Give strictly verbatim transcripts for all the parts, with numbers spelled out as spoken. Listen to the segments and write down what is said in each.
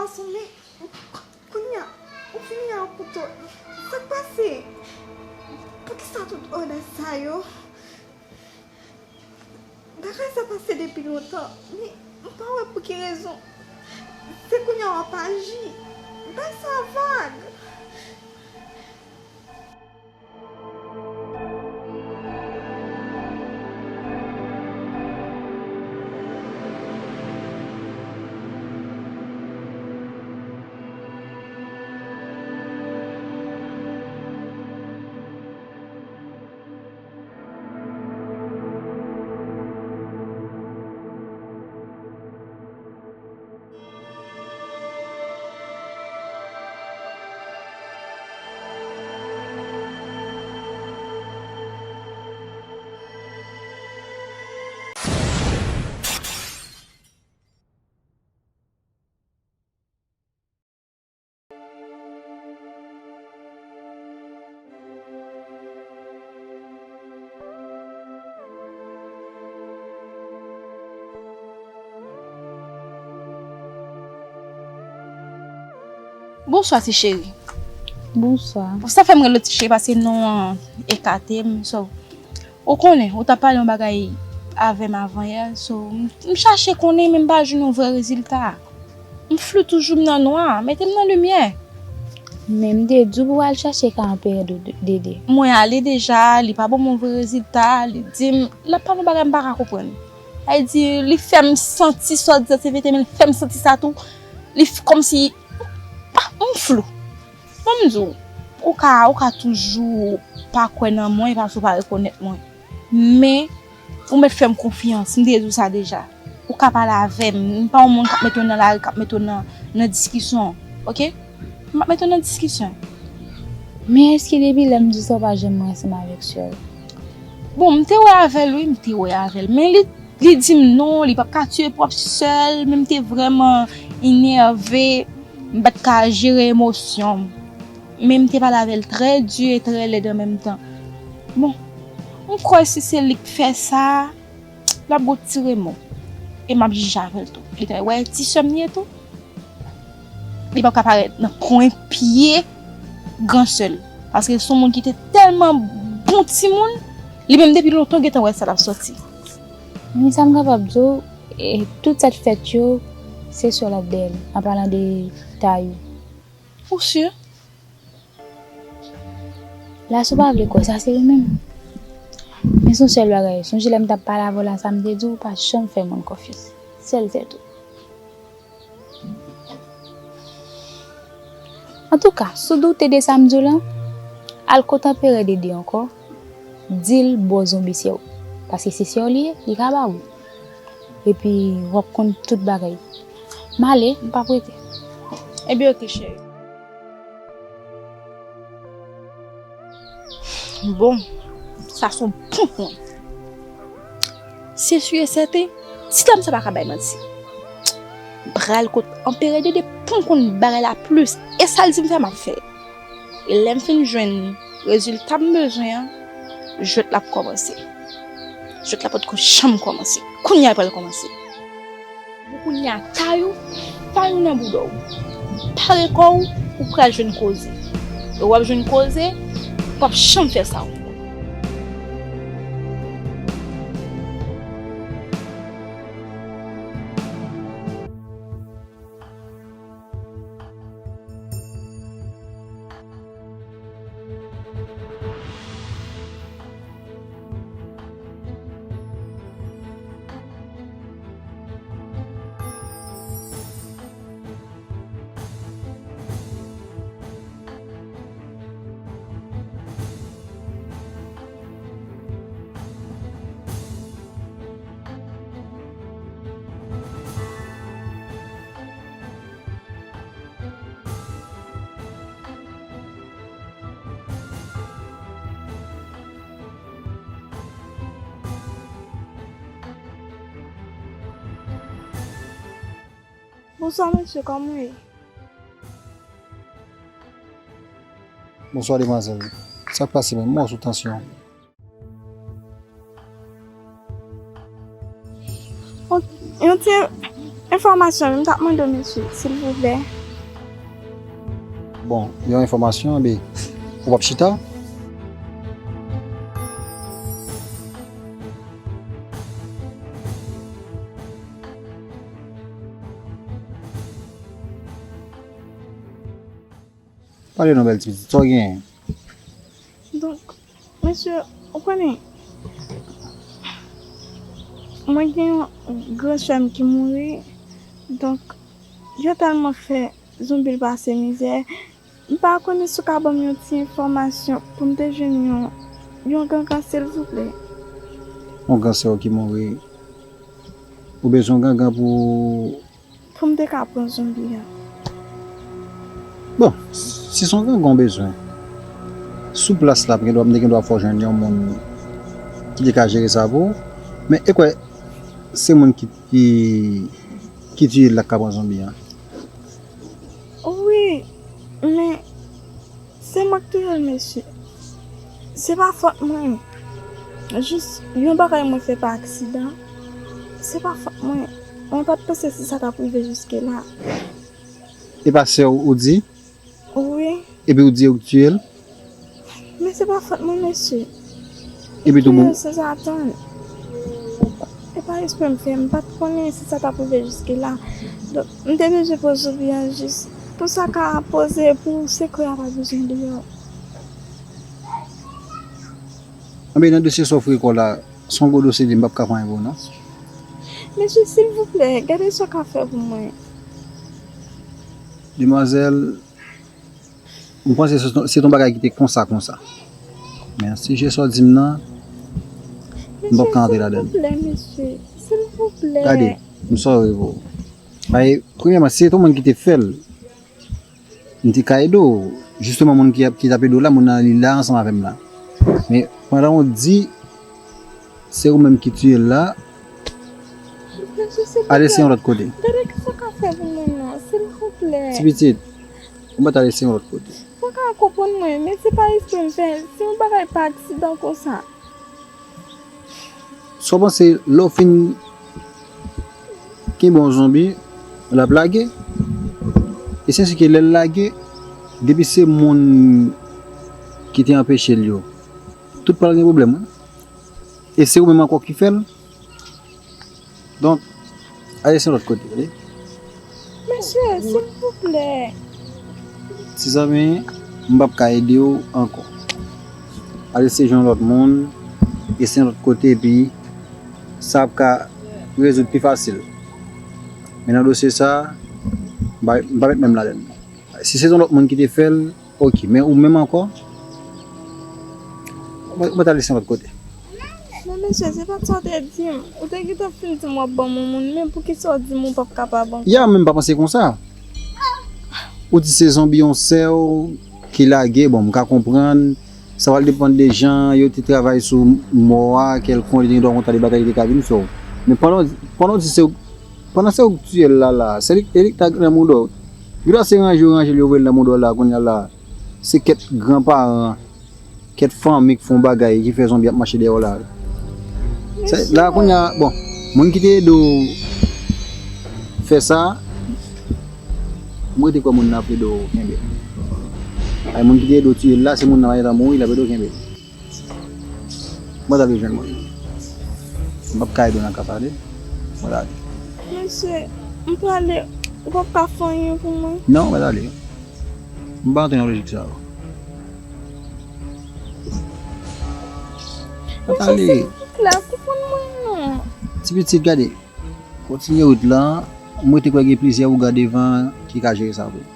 Gason, men, kounye a, ou vini a kouto. Sa k pase? Poukisa tout odas sa yo? Bagay sa pase depi lontan, men m pa wè pou ki rezon se kounye a w ap aji. Bay sa vag. Bonswa, ti cheri. Bonswa. Sa fè m rele w ti cheri, paske non an ekate m, so, ou konnen, ou t ap pale yon bagay avè m avan yè, so, m, m chache konnen, men m pa jwenn yon vrè rezilta. M flou toujou, m nan nwa, mete m nan limyè. Men m te di w pou w al chache ka anperè Dede. Mwen ale deja, li pa ban m yon vrè rezilta, li di m, l ap pale yon bagay m pa ka konprann. Sa vle di, li fè m santi sa w di a se verite, men l fè m santi sa tou. Li f-, kòmsi, pa, m flou. Bon, m di w, ou ka, ou ka toujou pa kwè nan mwen, paske w pa rekonèt mwen. Men, ou mèt fè m konfyans, m te di w sa deja. Ou ka pale avè m, m pa yon moun k ap mete w nan lari, k ap mete w nan, nan diskisyon, oke? M p ap mete w nan diskisyon. Men èske depi lè m di sa w pa janm wè ansanm avèk sè w? Bon, m te wè avè l, wi, m te wè avè l. Men li, li di m non, li p ap ka tiye pwòp sè l, men m te vrèman enève, m pa t ka jere emosyon m. Men m te pale avè l trè di e trè lèd an menm tan. Bon, m kwè si se li k fè sa, l ap gon ti remò. E m ap jije avè l tou. Li ta wè ti sè m li ye tou. Li p ap ka parèt nan pwen pye gran sè l. Paske l se yon moun ki te tèlman bon timoun, li menm depi lontan gentan wè sa l ap sòti. Men sa m kapab di w, e, tout sa k fèt yo, se sè l ap dèyè l, an palan de Tayou. Ou si? La, si w pa vle kwè sa, se ou menm. Men se yon sèl bagay. Sonje lè m t ap pale avè w la, sa m te di w, pa janm fè moun konfyans. Sèl tèt ou. Antouka, si w doute de sa m di w lan, al kot anperè Dede ankò, di l ba w zonbi sè w. Paske se sè w li ye, li ka ba w. Epi, w ap konn tout bagay. M ale, m p ap rete. Ebyen, oke, cheri. Bon, sa se yon ponpon. Se si e sèten, ti dam sa pa ka bay manti. M pral kot anperè Dede pou m konn bagay la plis. E sa l di m fè, m ap fè. E lè m fin jwenn rezilta m bezwen an, jwèt la ap kòmanse. Jwèt la potko janm kòmanse. Kounye a l pral kòmanse. Bon, kounye a, Tayou, Tayou nan bouda w. Pare kò w, ou pral jwenn koze. E w ap jwenn koze, w p ap janm fè sa ankò. Bonswa, mesye, kòman w ye? Bonswa, demwazèl. Sa k pase menm? M wè w sou tansyon. Yon, yon ti, e, Enfòmasyon, wi, m t ap mande w, mesye, silvouplè. Bon, yon enfòmasyon, men ou p ap chita? Pale non, bèl ti pitit, sa w genyen? Donk, mesye, ou konnen, mwen gen yon gran sè m ki mouri. Donk, yo tèlman fè zonbi l pase mizè. M pa konnen si w ka ban m yon ti enfòmasyon pou m te jwenn yon, yon gangan, silvouplè. Yon gran sè w ki mouri. Ou bezwen yon gangan pou Pou m te ka pran zonbi a. Bon, si se yon gangan w bezwen, sou plas la, m gen dwa, m te gen dwa fè w jwenn yon moun ki te ka jere sa pou ou. Men e kwè, se moun ki, ki, ki tiye l la k ka pran zonbi an. Wi, men se mwen k touye l, mesye. Se pa fòt mwen. Jis yon bagay mwen fè pa aksidan. Se pa fòt mwen. Mwen pa t panse si sa t ap rive jiske la. E pa sè w ou di? Wi. Epi ou di yo k tiye l? Men se pa fòt mwen, mesye. Epi tou bon. San zatann. E pa espre m fè, m pa t konnen si sa t ap rive jiske la. Donk, m te bezwen poze byen jis pou sa ka poze, pou sekrè a pa bezwen deyò. Anben, nan dosye sa w fouye kò w la, se yon gwo dosye li, m p ap ka fè anyen pou ou non. Mesye, silvouplè, gade sa w ka fè pou mwen. Demwazèl, m panse se, se t yon bagay ki te konsa, konsa. Men sijè sa w di m nan, m p ap ka antre ladan l. Mesye, silvouplè, mesye, silvouplè. Gade, m sòri pou ou. Paske, premyèman, si se t yon moun ki te fè l, m te ka ede w. Jisteman, moun ki ap, ki t ap ede w la, moun nan li la ansanm avè m la. Men, pandan w di, se ou menm ki tiye l la, al eseye yon lòt kote. Gade sa w ka fè pou mwen nan, silvouplè. Ti pitit, ou mèt al eseye yon lòt kote. Ou ka konprann mwen, men se pa espre m fè, se yon bagay pa aksidan konsa. Sa w panse, lè w fin kenbe yon zonbi, l ap lage? E se si ke lè l lage, depi se moun ki te anpeche l yo, tout pral gen pwoblèm, wi. E se ou menm ankò ki fè l. Donk, al eseye yon lòt kote, tande. Mesye, silvouplè. Ti zanmi, m p ap ka ede w ankò. Al eseye jwenn yon lòt moun, eseye yon lòt kote, epi sa ap ka rezoud pi fasil. Men nan dosye sa, m pa, m pa met men m ladan l. Si se yon lòt moun ki te fè l, oke, men ou menm ankò, ou mèt al eseye yon lòt kote. Men mesye, se pa t sa w te di m. Ou te gentan fin di m w ap ban m yon moun, men poukisa w di m ou p ap kapab ankò? Ya, men m pa panse konsa. Ou di se zonbi yon sè w ki lage, bon, m ka konprann. Sa pral depann de jan yo te travay sou mò a, kèlkonk, li te gen dwa konn ta de bagay ki te ka vin sou ou. Men pandan, pandan w di se, pandan se ou k tiye l la, la, se li, e li k ta nan mouda w. Li dwa se ranje yo ranje l, yo voye l nan mouda w la, kounye a la. Se kèk granparan, kèk fanmi k fè yon bagay ki fè zonbi ap mache dèyè w la. Se, la kounye a, bon, moun ki te ede w fè sa, m rete kwè moun nan ap ede w kenbe. Ay, moun ki te ede w tiye l la, se moun nan pa gentan mouri, l ap ede w kenbe. Mwen t al jwenn moun. M p ap ka ede w nan ka sa, tande. Mwen t ale. Mesye, m prale, ou p ap ka fè anyen pou mwen? Non, mwen t ale. M pa antre nan lojik sa yo. Mwen t ale. Mesye, silvouplè, konprann mwen non. Ti pitit, gade. Kontinye wout lan. M rete kwè gen plizyè ougan devan ki ka jere sa pou ou.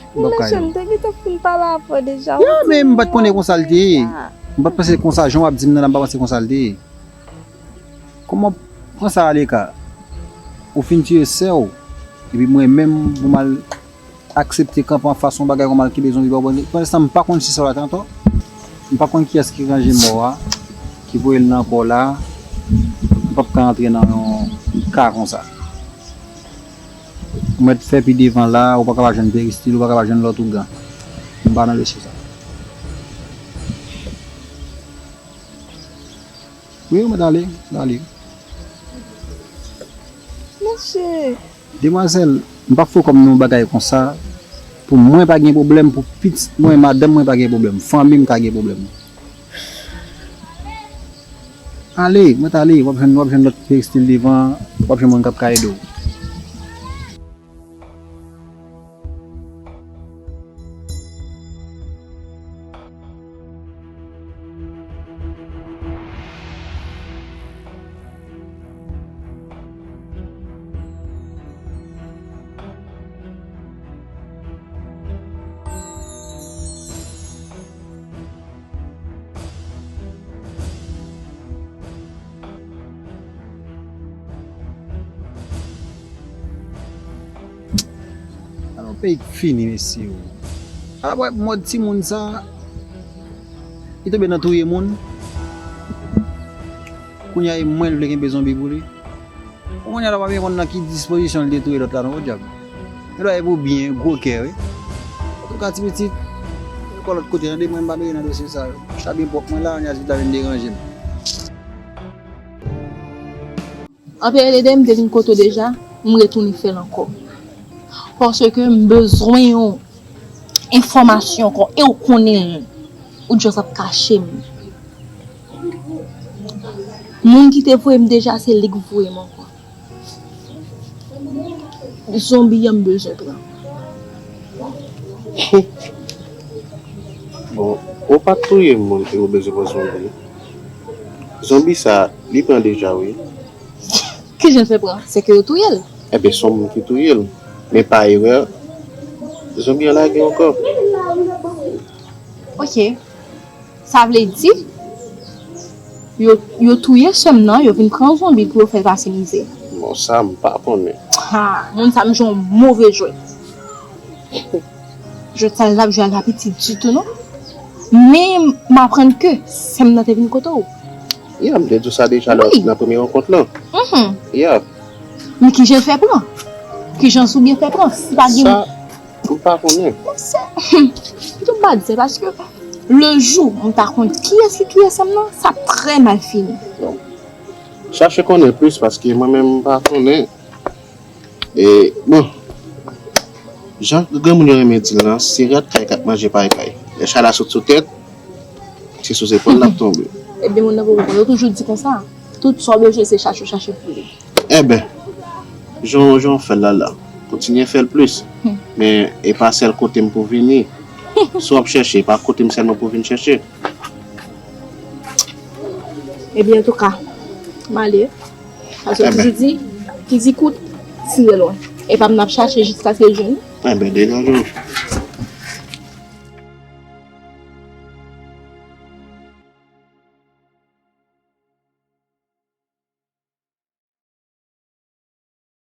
M p ap ka ede w. Mesye, m te gentan fin pale avè w deja. Ya, men m pa t konnen konsa l te ye. M pa t panse konsa, jan w ap di m nan la, m pa panse konsa l te ye. Kòman, pran sa ale ka. Ou fin tiye sè w, epi mwen menm, pou m al aksepte kanpe anfas yon bagay kòman l kenbe zonbi pa w, pandan, pandan se tan m pa konn si sè w la te antò. M pa konn kiyès ki ranje mò a, ki voye l nan kò w la. M p ap ka antre nan yon ka konsa. Ou mèt fè pi devan la, ou pa ka pa jwenn peristil, ou pa ka pa jwenn lòt ougan. M pa nan dosye sa. Wi, ou mèt ale, ale. Che. Demwazèl, m p ap fè w kòm nan yon bagay konsa. Pou mwen pa gen pwoblèm, pou pitit mwen, madanm mwen pa gen pwoblèm, fanmi m ka gen pwoblèm. Ale, mwen t ale, w ap jwenn, w ap jwenn lòt peristil devan, w ap jwenn moun k ap ka ede w. Alò, peyi k fini, mesye, o. Alò, wè, mòd timoun sa, li tonbe nan touye moun. Kounye a, e mwen l vle kenbe zonbi pou li. Kounye a la, pa byen konn nan ki dispozisyon li te touye lòt la, non, podyab. Li dwe pou byen, gwo kè, wi. Antouka, ti pitit, ou pa lòt kote, tande, mwen m pa mele nan dosye sa yo. Chabyen pwòp mwen la, kounye a, ti pitit la vin deranje m. Anpil ede m te vin kote w deja, m retounen fè l ankò. Paske m bezwen yon enfòmasyon ankò, e w konnen l. Ou just ap kache m. Moun ki te voye m deja, se li k voye m ankò. Zonbi an m bezwen pran. Bon, ou pa t touye moun e ou bezwen pran zonbi. Zonbi sa, li pran deja, wi. Kijan l fè pran? Se ke yo touye l. Ebyen, se yon moun ki touye l. Men pa erè, zonbi an lage ankò. Ok. Sa vle di, yo, yo touye sè m nan, yo vin pran yon zonbi pou yo fè l pase mizè. Bon, sa m pa konnen. Ha, moun sa m jwe yon move jwèt. Jwèt sa l ap jwe a pa piti ditou non. Men m aprann ke sè m nan te vin kote w. Ya, m te di w sa deja nan, nan premye rankont lan. Mhm. Ya. Men kijan l fè pran? Kijan Zoubyen fè pran? Si pa gen. Sa, m pa konnen. Monchè, m tou m pa di se paske le jou m ta konn kiyès ki touye sè m nan, sa ap trè mal fini. Bon. Chache konnen plis paske mwen menm m pa konnen. E, bon, jan granmoun yo renmen di l lan, se rat kay k ap manje pay pay. Lè chala sot sou tèt, se sou zepòl l ap tonbe. Ebyen, moun nan poko konn. Yo toujou di konsa, tout sa w bezwen se chache w chache pou li. Enben, jan w, jan w fè l la la, kontinye fè l plis. Men, e pa sèl kote m pou vini. Si w ap chèche, e pa kote m sèlman pou vin chèche. Ebyen, antouka, m ale. Paske yo toujou di, ki di kout, tire lwen. E pa m n ap chache jiskaske l jwenn. Enben, deganje w.